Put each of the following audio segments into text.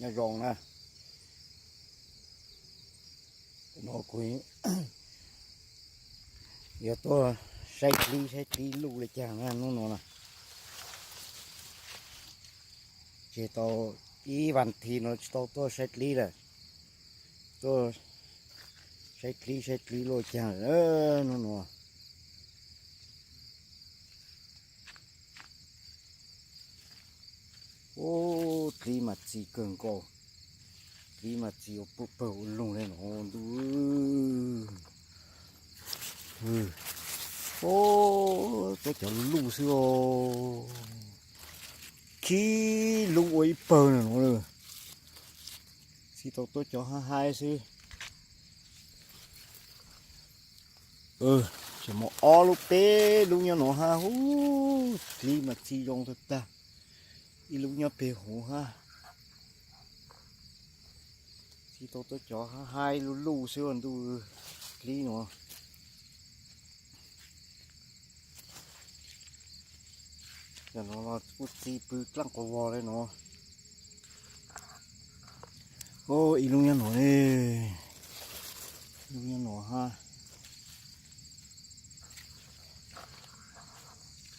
Nyob zoo na, no kuv yuav tuaj saib dlib saib dlib luj li cas na hnub no na. Tseg tau ib vas thiv no tsis tau tuaj saib dlib lawm. Tuaj saib dlib saib dlib luj cas hnub no. Ub, dlib mas txi kawg nkaus, dlib mas txi ua pawg ua lug li no ntuj. Ub, tuaj cov luj xwb os, khib lub ua ib pawg na no. Txi tau tuaj cov hab haib xwb. Tseem muaj ob lub peb lub nyob no hab, ub, dlib mas txi zoo tag tag, ib lub nyob peg huv hab. Txi tau tuaj cov hab haib lub luj xwb ua ntuj, dlib no. Cov no los kuj txi pw dlaaj quas vog li no. Ub, ib lub nyob no, ib lub nyob no hab.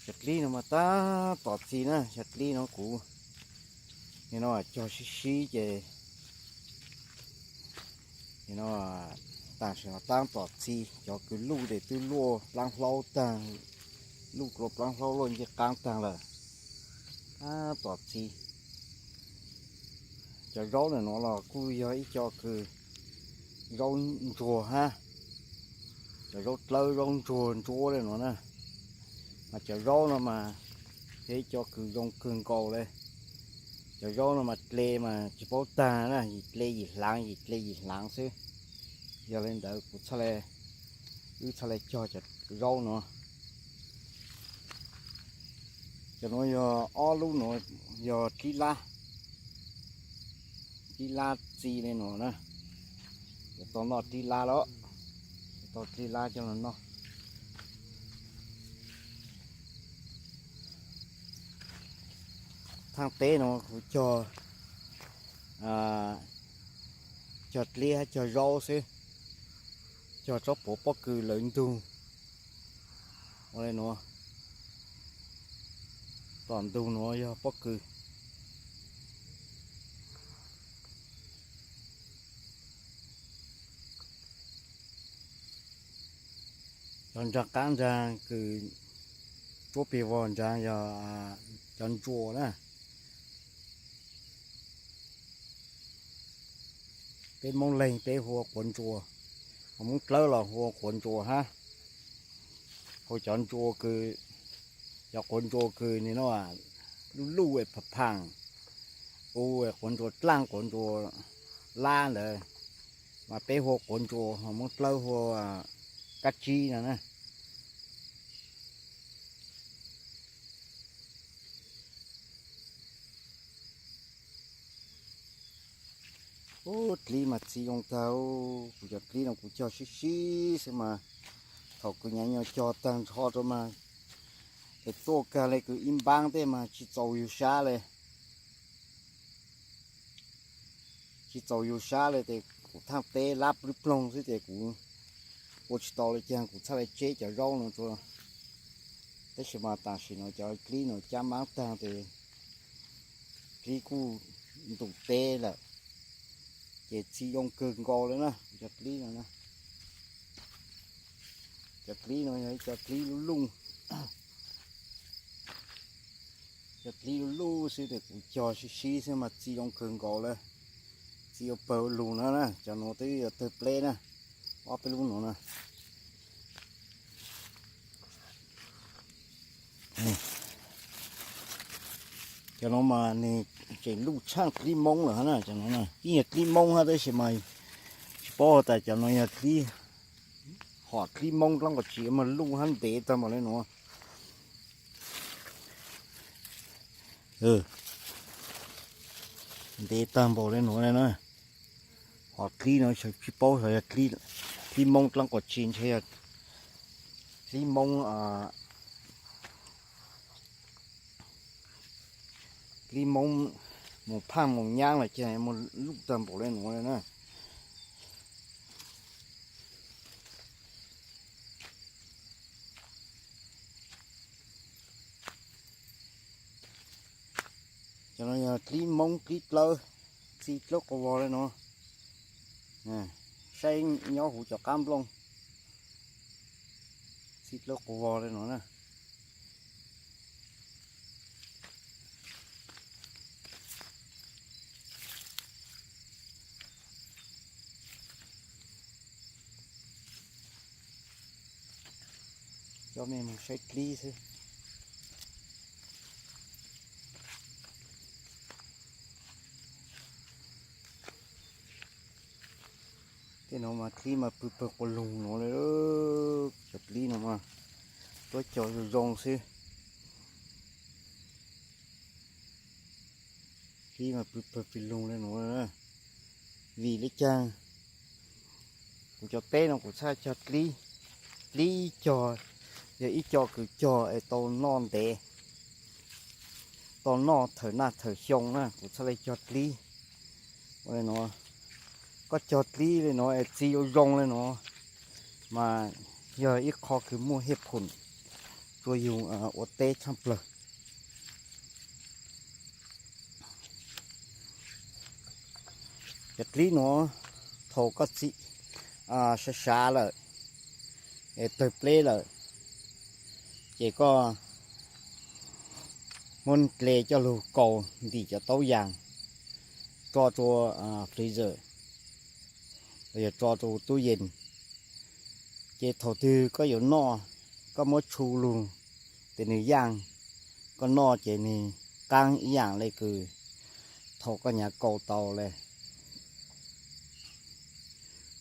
Cov dlib no mas tab tom txi na, cov dlib no kuv nim no cog sib sib ces nim no tam sim no tab tom txi, cov kws luj tes twb luaj plaab hlaub tag, luj dlua plaab hlaub luaj ncej qaab tag lawm, tab tom txi. Cov zaub ntawm no los kuj yog ib co kws zaub ntsuag hab, cov zaub dlawb zaub ntsuag ntsuab li no na. Mas cov zaub no mas yog ib co kws zoo kawg nkaus li. Cov zaub no mas dle mas tsis paub tag na, yim dle yim hlaav, yim dle yim hlaav xwb. Yog li ntawd kuv txhaj le, wb txhaj le cog cov zaub no. Cov no yog ob lub no, yog dlib lab, dlib lab txi li no na. Yuav tau noj dlib lab los, yuav tau dlib lab coj los noj. Thaaj teb no kuv cog, cog dlib hab cog zaub xwb, cog tsob puav pob kws lawv ntug ua li no. Tom ntug no yog pob kws. Cov nraag qaab nraag kws tuab peg vog nraag yog cov ntsuas na. Peb Moob Leeg peb hu ua quav ntsuas, ho Moob Dlawb los hu ua quav ntsuas hab. Hu cov ntsuas kws, cov quav ntsuas kws nim no luj luj phaam phaam, u quav ntsuas dlaaj quav ntsuas lab ntawd, mas peb hu ua quav ntsuas, ho Moob Dlawb hu ua kab tsib no na. Ub, dlib mas txi zoo tag, kuv cov dlib no kuv cog sib sib xwb mas thaum kws nyaav nyuag cog tag nrho rau mas es tuaj kag le kws ib npaab tej mas tsis txaus yug sab le. Tsis txaus yug sab le tes kuv thaaj teb lab plwb ploog xwb ces kuv ua tsis tau le caag kuv txhaj le tseb cov zaub no rua. Tab sis mas tam sim no cov dlib no cab maab tag tes dlib kuj ntum teb lawm, ces txi zoo kawg nkaus le na cov dlib no. Cov dlib no yog ib co dlib lub luj, cov dlib lub luj xwb tes kuv cog sib sib xwb mas txi zoo kawg nkaus le. Txi ua pawg ua lug no na, cov no twb yuav tawg pleb na, ob peb lub no na. Cov no mas nws tseem luj tshaaj dlib Moob lawm hab na, cov no ib yog dlib Moob hab tab sis mas tsis paub tas cov no yog dlib, hom dlib Moob dlaab qhov tsi mas luj hab ntev tag npaum le no. Ntev tag npaum le no na. Hom dlib no tsis paub xyov yog dlib Moob dlaab qhov tsi ntshe yog dlib Moob, dlib Moob Mus phaaj mus nyaab los ces muaj luj tag npaum le nuav le na. Cov no yog dlib Moob dlib dlawb, txi dlawb quas vog le nuav. Saib nyob huv cov qaab nplooj, txi dlawb quas vog le nuav na. Coj mej mus saib dlib xwb. Tej nuav mas dlib mas pw pawg quas loog nuav le. Cov dlib no mas tuab cog zoo zoo xwb. Dlib mas pw pawg pig loog le nuav. Vim le caag kuv cov teb no kuv txhaj cog dlib? Dlib ib cog, yog ib co kws cog es tau noj ntev, tau noj thawm naj thawm xyoo na kuv txhaj le cog dlib. Ua le nuav, koj cog dlib le nuav es txi ua zoo le nuav mas yog ib qho kws muaj hiaj phum rua yug ua teb tshaj plawg. Cov dlib nuav thaum koj txi sav sav lawm es tawg pleb lawm ces koj muab dle coj lug kaus ntim cov taub yas tso rua freezer los yog tso rua tub yees. Ces thaum twg koj yuav noj, koj muab tshu lug tes nwg yaaj, koj noj ces nwg qaab ib yaam le kws thaum koj nyaav kaus tau le.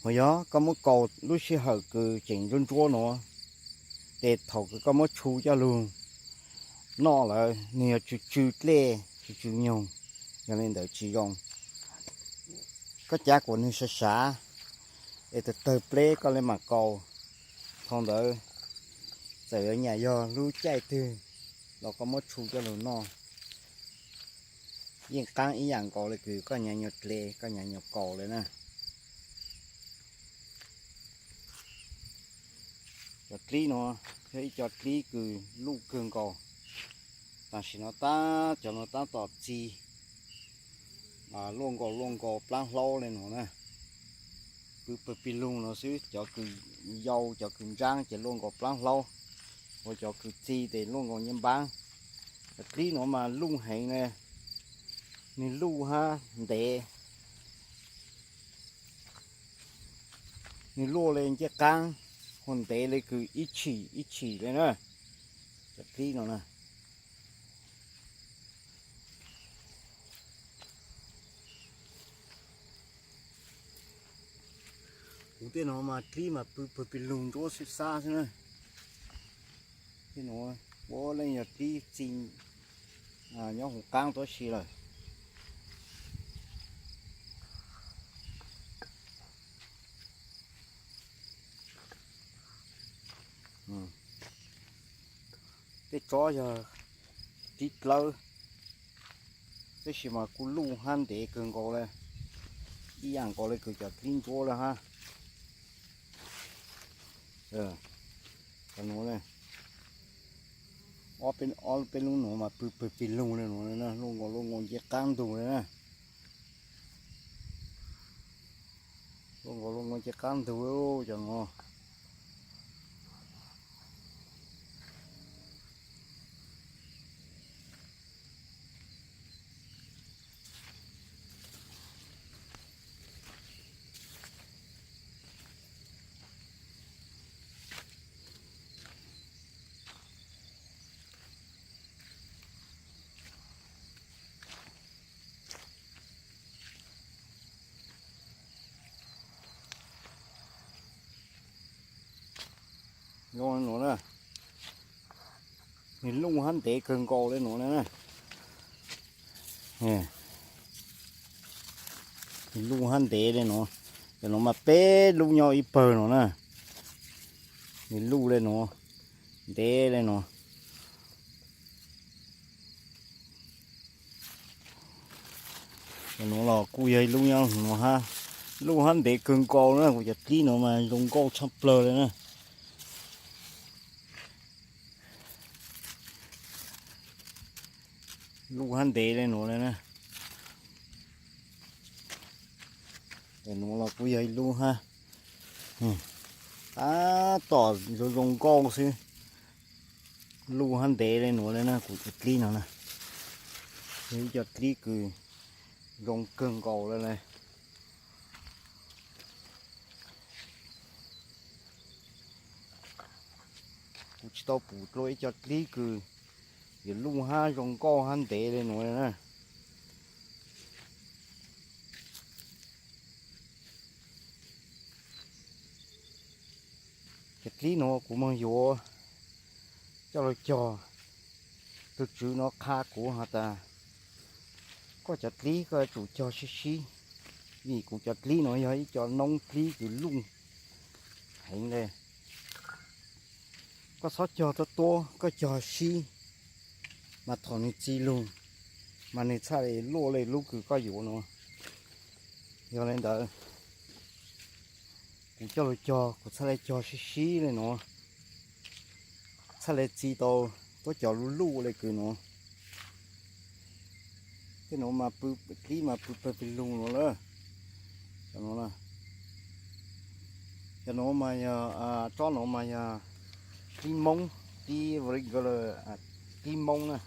Hos yog koj muab kaus lub sij hawm kws tseem ntsuab ntsuab nuav, tes thaum kws koj muab tshu coj lug noj lawm nwg yog tsw tsw dlej tsw tsw nyoog, yog le ntawd tsis zoo. Koj cav kuas nwg sav sav es tawg tawg pleb koj le maam kaus. Thaum ntawd txawm yuav nyam yog lub caij twg los koj muab tshu coj lug noj, yeej qaab ib yaam nkaus le kws koj nyaav nyuag dle koj nyaav nyuag kaus le na. Cov dlib nuav yog ib co dlib kws luj kawg nkaus. Tam sim no tab cov nuav tab tom txi luaj nkaus luaj nkaus plaab hlaub le nuav na. Pw pawg pig loog nuav xwb, cov kws yau cov kws ntsaab ces luaj nkaus plaab hlaub, ua cov kws txi tes luaj nkaus nyaj npaab. Cov dlib nuav mas luj heev le, nwg luj hab ntev. Nwg luaj le ncej qaab, hu ntev le kws ib tshim ib tshim le na. Cov dlib no na. Kuv tej no mas dlib mas pw pawg pig loog ntsuab xwb xab xwb na. Tej no puab leej yog dlib txi nyob huv qaab tuab si lawm. Tej tsob yog dlib dlawb, tab sis mas kuj luj hab ntev kawg nkaus le, ib yaam nkaus le kws cov dlib ntsuab le hab. Cov nuav, ob peb lub nuav mas pw pawg pig loog le nuav, luaj nkaus luaj nkaus ncej qaab ntug le na. Luaj nkaus luaj nkaus ncej qaab ntug cov nuav. Zoo le nuav na, nwg luj hab ntev kawg nkaus le nuav na. Nwg luj hab ntev le nuav, cov nuav mas peb lub nyob ib pawg nuav na. Nwg luj le nuav, ntev le nuav. Nuav los kuj yog ib lub nyob nuav hab, luj hab ntev kawg nkaus na, kuv cov dlib nuav mas zoo nkauj tshaj plawg le na. Luj hab ntev le nuav le na. Nuav los kuj yog ib lub hab, tab tom zoo zoo nkauj xwb. Luj hab ntev le nuav le na, kuv cov dlib no na, yog ib co dlib kws zoo kawg nkaus le le. Kuv tsis tau pum dlua ib co dlib kws yuav luj hab zoo nkauj hab ntev le nuav le na. Cov dlib nuav kuv moog yuav coj lug cog, tug tswv nuav qha kuv has tas, koj cov dlib koj yuav tsum cog sib sib, vim kuv cov dlib nuav yog ib co noob dlib kws luj heev le. Koj txhob cog tuab tuab, koj cog sib, mas thaum nwg txi lug mas nwg txhaj le luaj le lub kws koj yuav nuav. Yog le ntawd, kuv coj lug cog, kuv txhaj le cog sib sib le nuav, txhaj le txi tau tuab cov luj luj le kws nuav. Tej nuav mas pw, dlib mas pw pawg pig lug nuav lawm. Cov nuav mas yog, tsob nuav mas yog dlib moob, dlib regular, dlib moob na.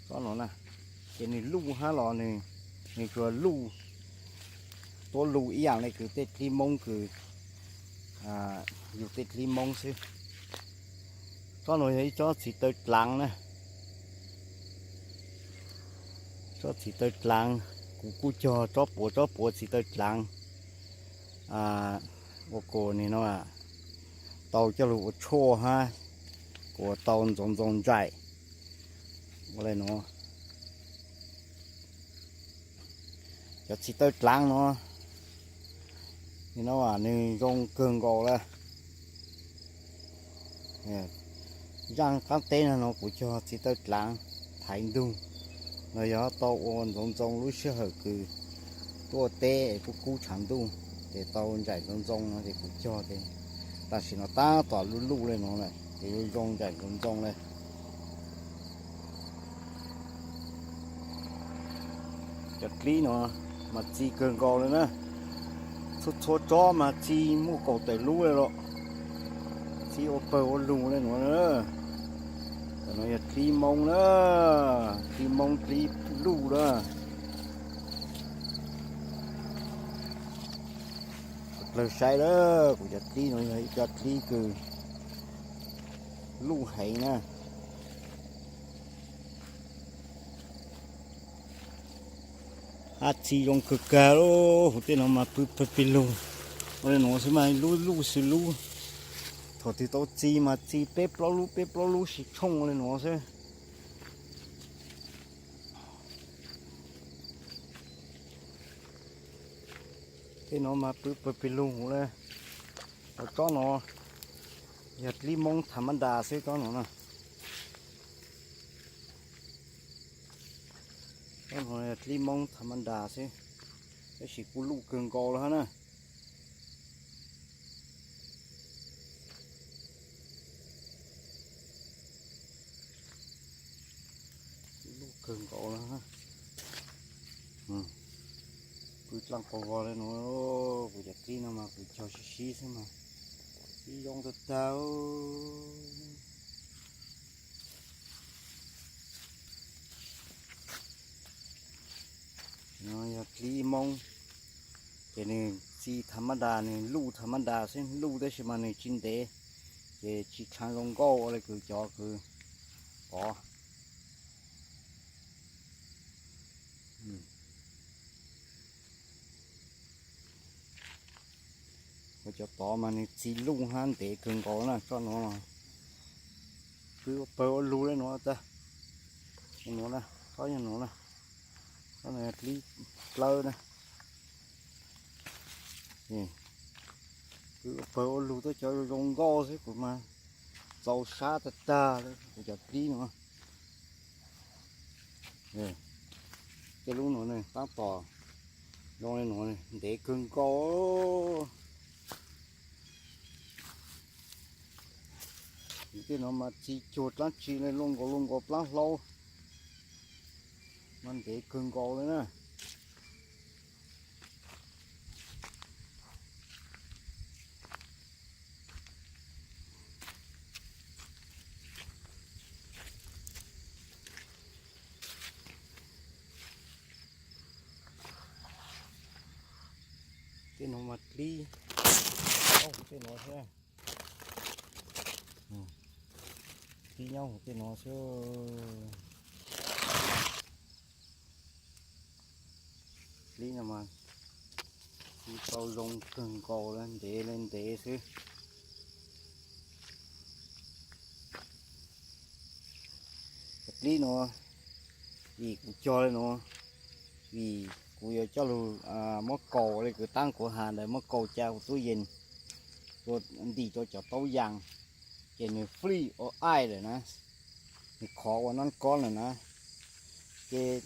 Tsob nuav na, ces nwg luj hab los nwg, nwg tsuas luj, tuab luj ib yaam le kws tej dlib moob kws yug tej dlib moob xwb. Tsob nuav yog ib tsob txiv taw dlaav na. Tsob txiv taw dlaav, kuv kuj cog tsob puav tsob puav txiv taw dlaav ua kuas nwg no tau coj lug ua tshuaj hab kuas tau ntxoov ntxoo nraim ua le nuav. Cov txiv taw dlaav no, no nwg zoo kawg nkaus le. Zaaj qaab teb no, no kuv cog txiv taw dlaav thaiv ntug, no yog tau ua ntxoov ntxoo lub sij hawm kws tuaj teb es kub kub tshav ntuj, ces tau nraim ntxoov ntxoo no ces kuv cog ces tam sim no tab tom luj luj le nuav lawm ces yuav zoo nraim ntxoov ntxoo le. Cov dlib no mas txi kawg nkaus le na. Txhua txhua tsob mas txi muaj kaum tawm lub le los, txi ua pawg ua lug le nuav. Cov no yog dlib moob na, dlib moob dlib luj na. Plawg saib lawm, kuv cov dlib no yog ib co dlib kws luj heev na. Hab txi zoo kawg kag lawm, huv tej no mas pw pawg pig lug ua le nuav xwb mas lub luj xwb lub. Thaum twg tau txi mas txi peb plaub lub peb plaub lub sib tshooj ua le nuav xwb. Tej no mas pw pawg pig lug huv le. Tsob no yog dlib moob tham mab das xwb tsob no na. Tsob no yog dlib moob tham mab das xwb, tab sis kuj luj kawg nkaus le hab na. Luj kawg nkaus le. Pw dlaaj qaug vog le nuav, kuv cov dlib no mas kuv cog sib sib xwb mas sib zoo tag tag. No yog dlib moob, ces nws txi tham mab das, nws luj tham mab das xwb, luj tab sis mas nws tsis ntev, ces tsis tshaav zoo nkauj ua le kws cov kws tod. Cov tod mas nws txi luj hab ntev kawg nkaus na, tsob nuav pw ua pawg ua lug le nuav tag. Nuav na, tsob yog nuav na, tsob nuav dlib dlawb na. Pw ua pawg ua lug tuab cov zoo nkauj xwb, kuv mas txaus sab tag tag kuv cov dlib nuav. Tej lub nuav ne tab tom Zoo li no ntev kawg nkaus. Tej no mas txiv cuag dlaab tsi le, luaj nkaus luaj nkaus plaab hlaub, mas ntev kawg nkaus le na. Tej no mas dlib, tej no xwb. Dlib nyob hauv tej no xwb. Dlib no mas txiv tau zoo kawg nkaus le, ntev le ntev xwb. Cov dlib no, vim kuv cog le no, vim kuv yuav coj lug muab kaus le kws taab kuv has ntawd, muab kaus ca huv tub yees, ntim rua cov taub yaas, ces nwg free ua aij lawm na, nwg khov ua nab kob lawm na. Ces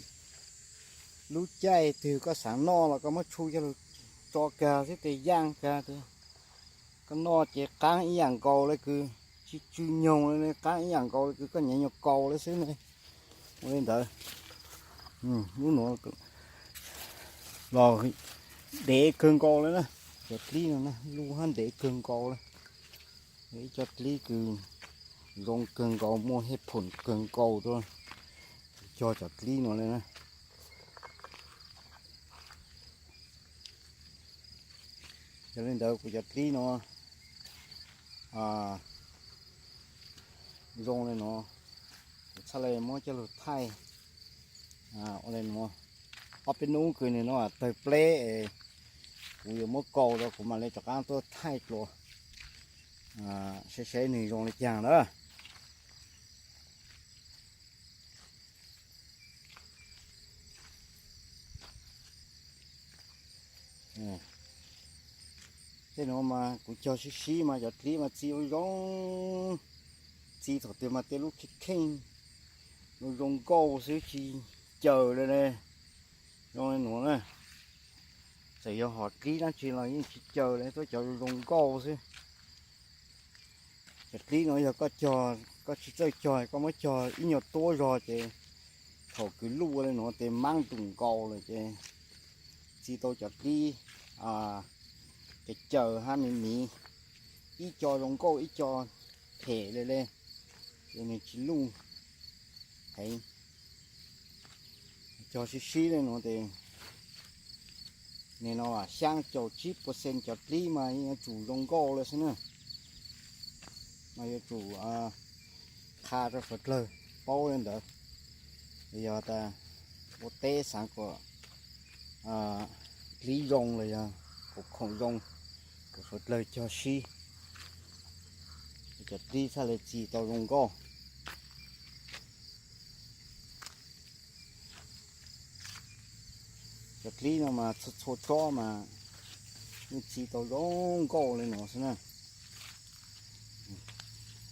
lub caij twg koj xaav noj los koj muab tshu coj lug tso kag xwb, tes yaaj kag, koj noj ces qaab ib yaam nkaus le kws, tsis tsw nyoog le, qaab ib yaam nkaus le kws koj nyam nyuag kaus le xwb ne. Ua li ntawd, lub nuav los ntev kawg nkaus le na. Cov dlib no na, lub hab ntev kawg nkaus le. Ib co dlib kws zoo kawg nkaus, muaj hej phoom kawg nkaus rua cog cov dlib no le na. Yog li ntawd kuv cov dlib no zoo le no, kuv txhaj le muab coj lug thaij ua le no. Ob peb nub kws nwg no tawg pleb es kuv yuav muab kaus rua kuv mam le rov qaab tuaj thaij dlua, saib saib nwg zoo le caag na. Tej nuav mas kuv cog sib sib mas cov dlib mas txi ua zoo, txi thaum twg mas tej lub kheej kheej, zoo zoo nkauj xwb tsis caws le ne. Zoo le nuav na, txawm yog hom dlib dlaab tsi los yeej tsis caws le, tuab cov zoo zoo nkauj xwb. Cov dlib no yog koj cog, koj tsis txawj cog, koj muab cog ib nyuag tuab zog ces thaum kws luj ua le nuav tes maab ntum nkaus lawm ces txi tau cov dlib caws caws hab miv miv, ib co zoo nkauj ib co phem le le, ces nws tsis luj heev. Cog sib sib le nuav tes nim no xyaa caum tsib percent cov dlib mas yuav tsum zoo nkauj le xwb na. Mas yuav tsum qha rau suav dlawg paub le ntawd. Yog tas ua teb xaav kom dlib zoo los yog kuv khoom zoo, kuv suav dlawg cog sib, cov dlib txhaj le txi tau zoo nkauj. Cov dlib no mas txhua txhua tsob mas yeej txi tau zoo nkauj le nuav xwb na.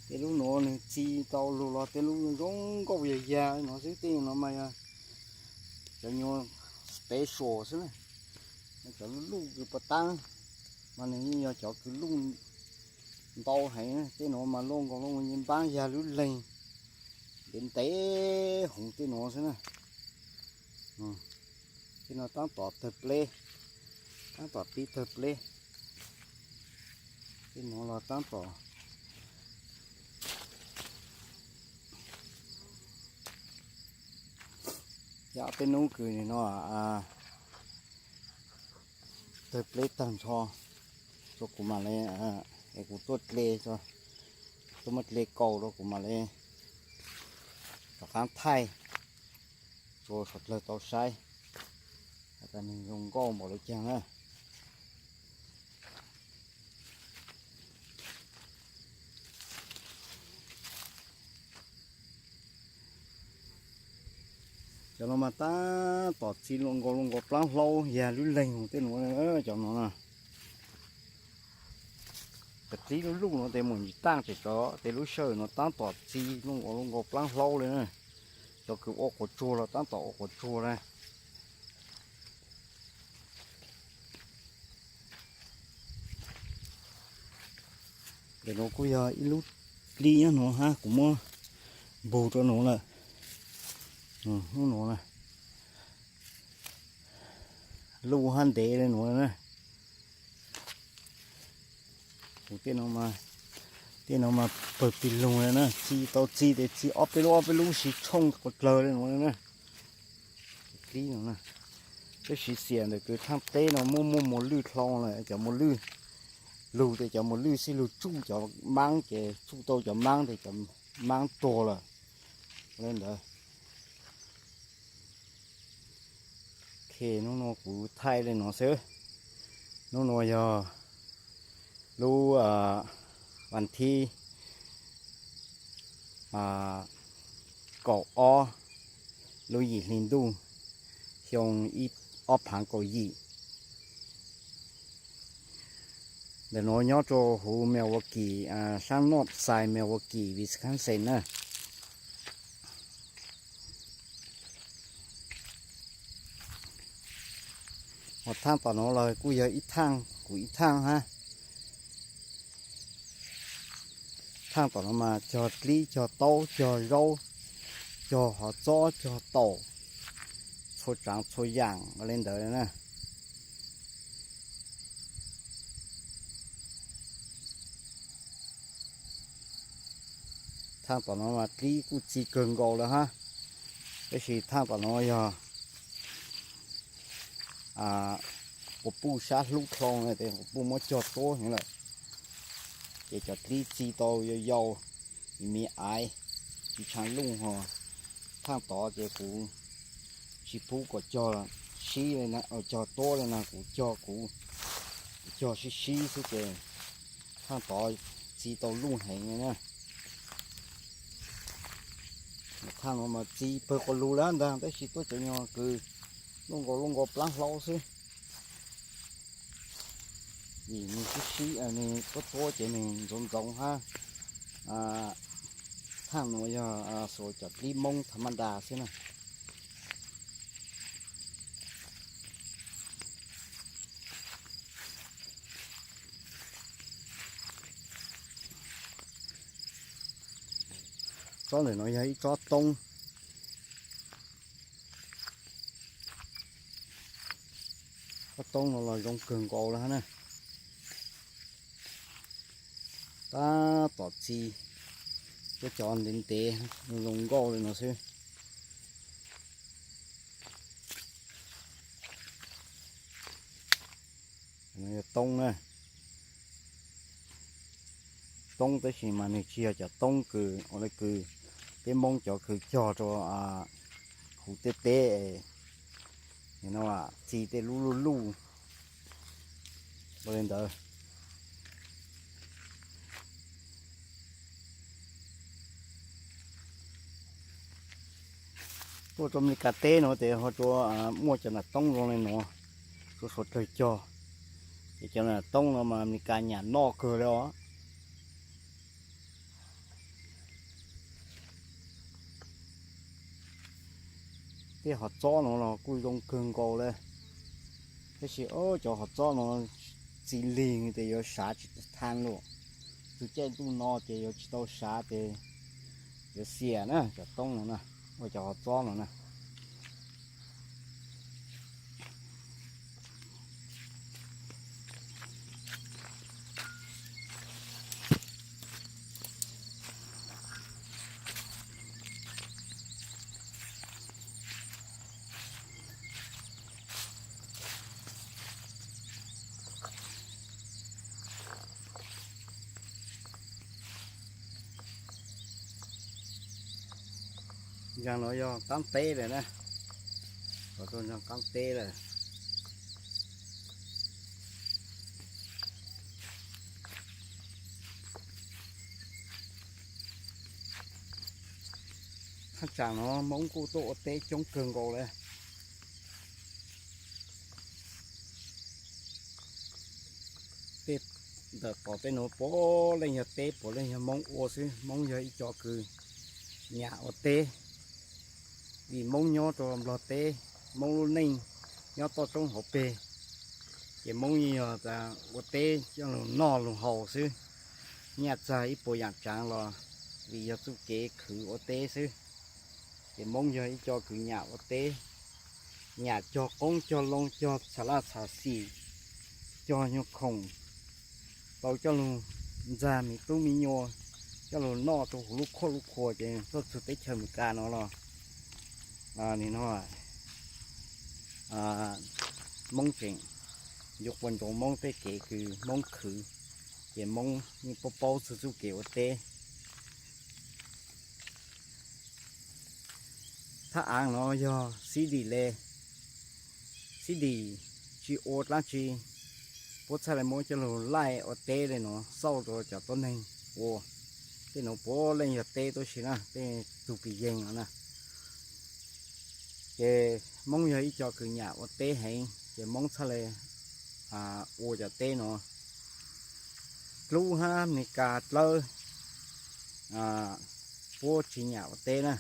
Tej lub nuav nws txi tau lug los tej lub zoo nkauj yag yag le nuav xwb, tej no mas yog cov nyuag special xwb na. Cov luj luj kws puas taab mas nws yeej yog cov kws luj ntau heev. Tej nuav mas luj nkaus luj npaab yag lub leeg ntev ntev hoov tej nuav xwb na. Tej no taab tom tawg pleb, taab tom pib tawg pleb. Tej nuav los taab tom yog tej nub kws nim no tawg pleb tag nrho, rua kuv mam le, es kuv tuaj dle, tuaj muab dle kaus rua kuv mam le rov qaab thaij rua suav dlawg tau saib has tas nws zoo nkauj npaum le caag na. Cov no mas taab tom txi luj nkaus luj nkaus plaab hlaub yag lub leeg tej nuav, cov no na. Cov dlib lub luj no tes muaj ntsis taaj tsem tsov, tes lub sij hawm no taab tom txi luj nkaus luj nkaus plaab hlaub le na. Cov kws ua quas tsuag los taab tom ua quas tsuag na. Ntawm nuav kuj yog ib lub dlib nyob nuav hab, kuv muab npug rua nuav lawm. Lub nuav na, luj hab ntev le nuav na. Kuv tej nuav mas pawg pig loog le na, txi tau txi tes txi ob peb lub ob peb lub sib tshooj dlawg le nuav na. Dlib nuav na, peb siv xiam ntawm kws thaaj teb nuav muaj muaj mos lwj dlhau lawm, cov mos lwj lug tes cov mos lwj xij lug tsuj cov maab ces tsuj tau cov maab tes cov maab tuag lawm. Le ntawd, nub nuav kuv thaij le nuav xwb. Nub nuav yog lub vas thib kaum ob lub yim hli ntuj xyoo ob phaav kaum yim. Ntawm nuav nyob rua huv Milwaukee, saab Northside Milwaukee, Wisconsin na. Ho thaaj tom nuav los kuj yog ib thaaj, kuv ib thaaj hab. Thaaj tom nuav mas cog dlib, cog taub, cog zaub, cog hov txob, cog taum, txhua tsaav txhua yaam le ntawd na. Thaaj tom nuav mas dlib kuj txi kawg nkaus lawm hab, tab sis thaaj tom nuav yog quas puj sab hlub dlhau tes quas puj muab cog tuab heev lawm, ces cov dlib txi tau yau yau, me me aiv, tsi tshaav luj ho. Thaaj tod ces kuv tsi pub kom cog sib, cog tuab le na, kuv cog, kuv cog sib sib xwb ces thaaj tod txi tau luj heev le na. Thaaj nuav mas txi pawg quas lug lawm ntag, tab sis tuab cov nyuag kws luj nkaus luj nkaus plaab hlaub xwb. Vim nwg sib sib, nwg tuab tuab ces nwg ntxoov ntxoov hab. Thaaj nuav yog xuas cov dlib Moob tha maj nra xwb na. Tsob ntawm nuav yog ib tsob toob. Tsob toob no los zoo kawg nkaus le hab na. Tab tom txi, cov ntev ntev zoo nkauj le no xwb. Toob na, toob tab sis mas nwg tsi yog cov toob kws ua le kws peb Moob cov kws cog rua huv tej teb, txi tej lub luj luj ua le ntawd. Tuaj rua Amelikas teb nuav tes ho rua muaj cov nam toob zoo le nuav, rua suav dlawg cog. Ces cov nam toob no mas Amelikas nyam noj kawg le os. Tej hov txob no los kuj zoo kawg nkaus le, tab sis cov hov txob no txi lig tes yuav sav tsi tau thaj lawm. Txug caij ntuj no ces yuav tsi tau sav ces yuav xiam na, cov toob no na, ua cov hov txob no na. Nraag nuav yog qaab teb lawm na, los rua nraag qaab teb lawm. Thaj tsaam nuav Moob kuj tuaj ua teb coob kawg nkaus le. Tej ntawm tom tej nuav puav leej yog teb, puav leej yog Moob ua xwb. Moob yog ib co kws nyam ua teb, vim Moob nyob rua Nplog teb, Moob lub neej nyob toj roob hauv peg, ces Moob yeej yog ua teb coj lug noj lug haus xwb. nyaj txag ib puas yaam tsaav los vim yog txuj kev khwv ua teb xwb. Ces Moob yog ib co kws nyam ua teb, nyam cog qoob cog loo, cog txham laj txham xim, cog nyuag khoom, tau coj lug ntxag miv tub miv nyuas, coj lug noj rua huv lub khuaj lub khuas. Ces tuaj txug teb chaws Amelikas no los, nim no Moob tseem yuav quas ntsoov Moob tej kev kws Moob khwv, ces Moob yeej paub paub txug txuj kev ua teb. Thaj aav no yog xib dim le, xib dim tsi ua dlaab tsi, puab txhaj le muab coj lug laij ua teb le nuav xauj rua cov tuab neeg ua. Tej nuav puab leej yog teb tuab si na, tej tug pis yeeg no na. Ces Moob yog ib co kws nyam ua teb heev, ces Moob txhaj le ua cov teb nuav. Dlub hab Amelikas dlawb, puab tsi nyam ua teb na,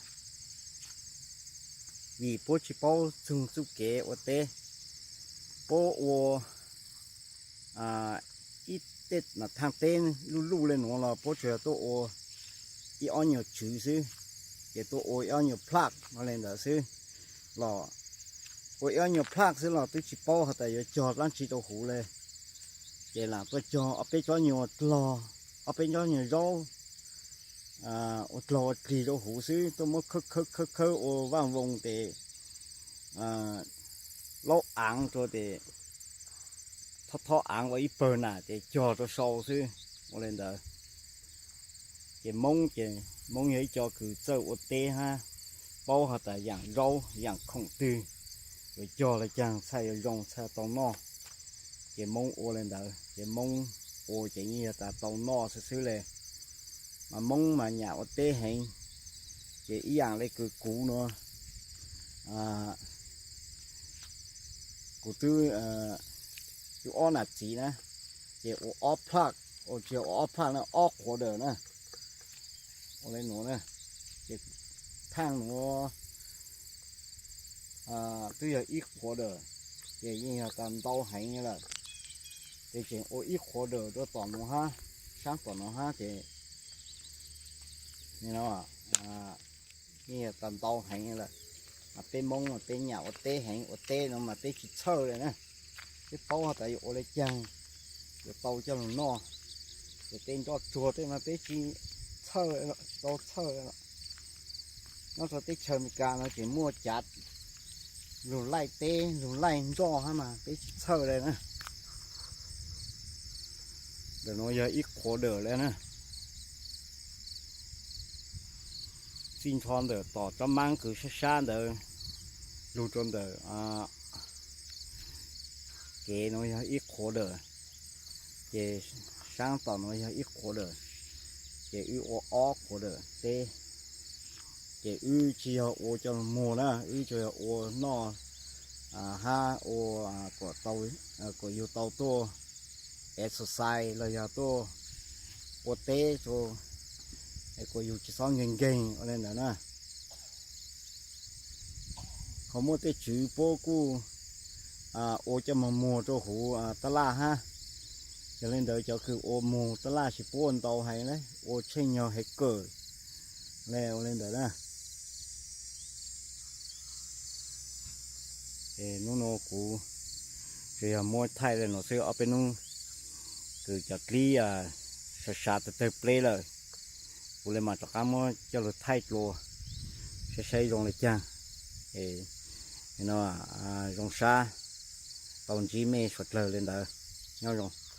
vim puab tsi paub txug txuj kev ua teb. Puab ua ib tej thaaj teb luj luj le nuav los puab tsuas yog tuaj ua ib ob nyuag tswv xwb, ces tuaj ua ib ob nyuag plaj le ntawd xwb los, ua ib ob nyuag plaj xwb los twb tsi paub has tas yuav cog dlaab tsi rua huv le. Ces lam tuaj cog ob peb tsob nyuag dlog, ob peb tsob nyuag zaub ua dlog ua dlig rua huv xwb, tuaj muab khawb khawb khawb khawb ua vaaj voos tes laub aav rua tes thob thob aav ua ib pawg nam ces cog rua sau xwb, ua le ntawd. Ces Moob ces Moob yog ib co kws txawj ua teb hab paub has tas yaam zaub yaam khoom twg yuav cog le caag txhaj yuav zoo txhaj tau noj. Ces Moob ua le ntawd, ces Moob ua ces yeej yog tas tau noj xwb xwb le. Mas Moob mas nyam ua teb heev, ces ib yaam le kws kuv nuav, kuv twb yug ob nam txiv na, ces ua ob plaj, ua tsi ua ob plaj na, ob qhuav dawm na, ua le nuav na. Ces thaaj nuav twb yog ib qhuav dawm, ces yeej yog tas ntau heev lawm. Ces tseem ua ib qhuav dawm rua tom nuav hab, saab tom nuav hab ces yeej yog tas ntau heev lawm. Mas peb Moob mas peb nyam ua teb heev, ua teb no mas peb tsi txhawj le na. Peb paub has tas yuav ua le caag yuav tau coj lug noj. Ces tej nroj tsuag tej mas peb tsi txhawj, tsi tau txhawj. Nyob rua teb chaws Amelikas no ces muaj cav lug laij teb lug laij nroj hab mas peb tsi txhawj le na. Ntawm nuav yog ib qhuav dawm le na. Txij nrho ntawm tom tsob maab kws sab sab ntawd lug rua ntawm kev nuav yog ib qhuav dawm, ces saab tom nuav yog ib qhuav dawm, ces wb ua ob qhuav dawm teb. Ces wb tsi yog ua coj lug muag na, wb tsuas yog ua noj hab ua kom yug tau tuaj exercise los yog tuaj ua teb, kom yug tsi xob nkeeg nkeeg ua le ntawd na. Ho muaj tej tswv puab kuj ua coj moog muag rua huv taj laj hab. Yog le ntawd cov kws ua muag taj laj tsis puab ua ntau heev le, ua tsheej nyog heev kawg le ua le ntawd na. Nub nua kuv tsuas yog muab thaij le nuav xwb, ob peb nub kws cov dlib sav sav tawg tawg pleb lawm, kuv le maam rov qaab muab coj lug thaij dlua saib saib zoo le caag. Zoo sab, tau ntsib mej suav dlawg le ntawd, nyob zoo.